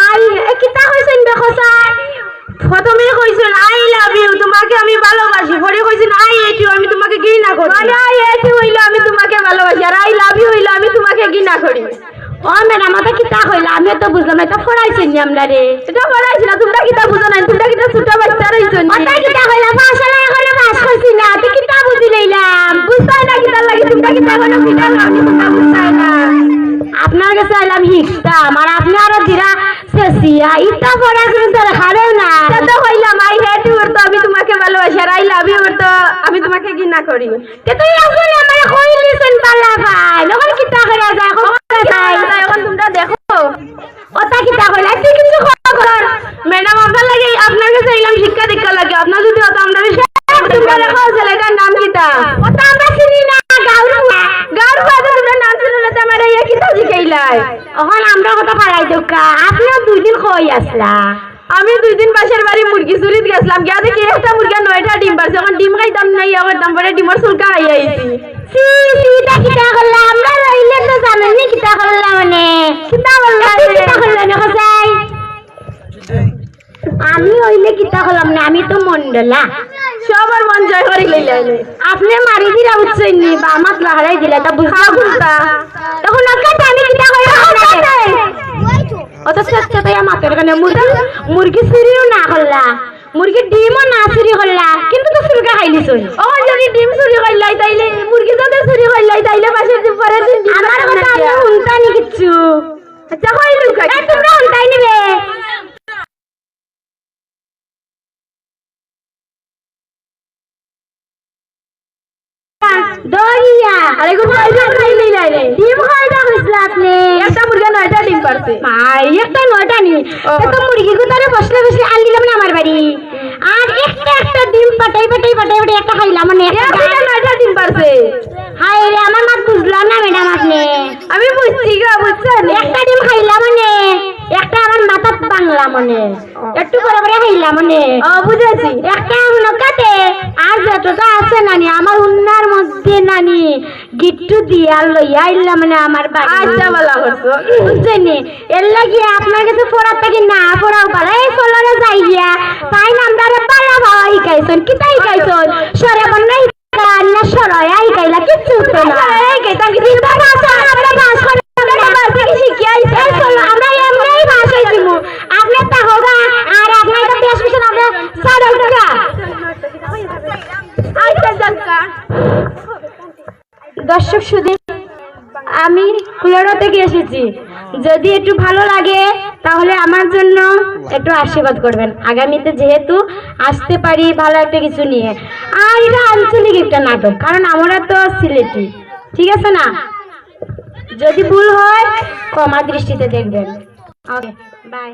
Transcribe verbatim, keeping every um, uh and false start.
আই, এ কিতা কইছইন দেখো স্যার? প্রথমে কইছইন, "I love you, তোমাকে আমি ভালোবাসি।" পরে কইছইন, "I hate you, আমি তোমাকে ঘৃণা করি।" মানে, "I hate you" অইলো, "আমি তোমাকে ভালোবাসি," আর "I love you" অইলো, "আমি তোমাকে ঘৃণা করি।" ও ম্যাডাম, ওটা কিতা কইলা? আমিও তো বুঝলাম না, এটা পড়াইছইন নি আমরারে? এটা পড়াইছি না, তোমরা কিতা বুঝো না? তোমরা কিতা ছোট বাচ্চা রইছো নি? ওটা কিতা কইলা? পাঠশালা এখনো পাস করছি না, তো কিতা বুঝি লইলাম? বুঝতায় না কিতার লাগি, তোমরা কিতা এখনো ফিটার নাও নি, তোমরা বুঝতায় না। আপনার গেছে আইলাম হিকতাম, আর আপনে আরো দিরা শেষিয়া, ইতা পড়ার কোনো দরকারও না। তা তো কইলাম, "I hate you" অর্থ আমি তোমাকে ভালোবাসি, আর "I love you" অর্থ আমি তোমাকে ঘৃণা করি। তে তুই আসলে আমারে কইলিছইন বালা ভাই, অখন কিতা করা যায়, অখন করা যায়। অখন তোমরা দেখো। ওটা কিতা কইলা? তুই কিছু কর। ম্যাডাম, আপনার লাগি, আপনার গেছে আইলাম শিক্ষা দীক্ষা লাগি। আপনার যদি অত আমরা বিষয়, তোমরা দেখো, ছেলেটার নাম কিতা? ওটা আমরা চিনি না, গাঁওর ফুয়া। গাঁওর ফুয়া তো তোমরা নাম চিনো না, তে আমারে ইয়া কিতা শিখাইলাই? অখন আমরা কথা ফালাই দোকা। আপনেও দুই দিন কই আছলা? আমি দুই দিন পাশের বাড়ি মুরগি চুরিত গেছলাম, গিয়া দেখি একটা মুরগি নয়টা ডিম পারছে। অখন ডিম খাইতাম না, ইয়া করতাম, পরে ডিমর চুলকা খাইয়া আইছি। ছি, ছি, ইতা কিতা করলা? আমরা অইলে তো জানইন নি কিতা করলা মানে। কিতা করলা? কিতা করলা নে কসাই? আমি অইলে কিতা করলাম না, আমি তো মন্ডলা। সবার মন জয় করি লইলা নে। আপনে মারি দিরা বুঝছইন নি, বা আমার লাহারাই দিলা, তা বুঝলাম না। তখন ওর কাছে আমি কিতা করলাম না? অত চেষ্টা তাই মাতের কেনে মুরগি, মুরগি চুরিও না করলা, মুরগির ডিমও না চুরি করলা, কিন্তু তো চুলকা খাইলিছইন। ও, যদি ডিম চুরি করলাই, তাইলে মুরগি যদি চুরি করলাই, তাইলে পাশের দিন, পরের দিন ডিম আমার কথা আপনে হুনতা নি কিচ্ছু। আচ্ছা, কই লুকাই? এ, তোমরা হুনতায় নি বে। দরিয়া। আরে, গুড মর্নিং, খাই নেই, নাই, নাই। ডিম কয়টা কইছলা আপনে? একটা মুরগি নয়টা ডিম পারছে। ভাই, একটা নয়টা নি। ও। তে তো মুরগি গুতারে বসলে বসলে আনলিলাম না আমার বাড়ি। আর একটা একটা ডিম পাঠাই, পাঠাই, পাঠাই, পাঠাই একটা খাইলাম, মানে, একটা এক দিনে নয়টা ডিম পারছে। হায় রে, আমার মাত বুঝলা না, ম্যাডাম, আপনে। আমি বুঝছি গো, বুঝছেন? একটা ডিম খাইলাম, মানে, একটা আমার মাথাত বাংলা, মানে। একটু পরে পরে খাইলাম, মানে। ও, বুঝেছি। একটা নৌকাতে আর যতটা আছে নানি, আমার উন্নার মধ্যে নানি, গিট্টু দিয়া লইয়া আইলাম, মানে, আমার বাড়ি। আচ্ছা, ভালা করছো। বুঝছইন নি? এর লাগি আপনার গেছে পড়ার থাকি না পড়াও ভালা। এই চলো রে যাই গিয়া। তাইন আমরারে ভালা ভালা হিকাইছইন। কিতা হিকাইছইন? সরে বন্যা হিকাইলা, না সরয়া হিকাইলা, কিচ্ছু তো না। সরয়া হিকাইতাম, কিন্তু আমরা পাস করি না। আমরা বাড়ি থাকি শিখিয়া আইছি। এই চলো, আমরা এমনেই পাস অইছি। আপনে তা হোগা, আর আপনার এটা বেশ কিছু না, আমরা সারকা। আচ্ছা, যারকা। দর্শক সুধী, আমি কুলাউড়া থেকে এসেছি। যদি একটু ভালো লাগে, তাহলে আমার জন্য একটু আশীর্বাদ করবেন। আগামীতে যেহেতু আসতে পারি ভালো একটা কিছু নিয়ে। আর এটা আঞ্চলিক একটা নাটক, কারণ আমরা তো সিলেটি, ঠিক আছে না? যদি ভুল হয়, ক্ষমা দৃষ্টিতে দেখবেন। ওকে, বাই।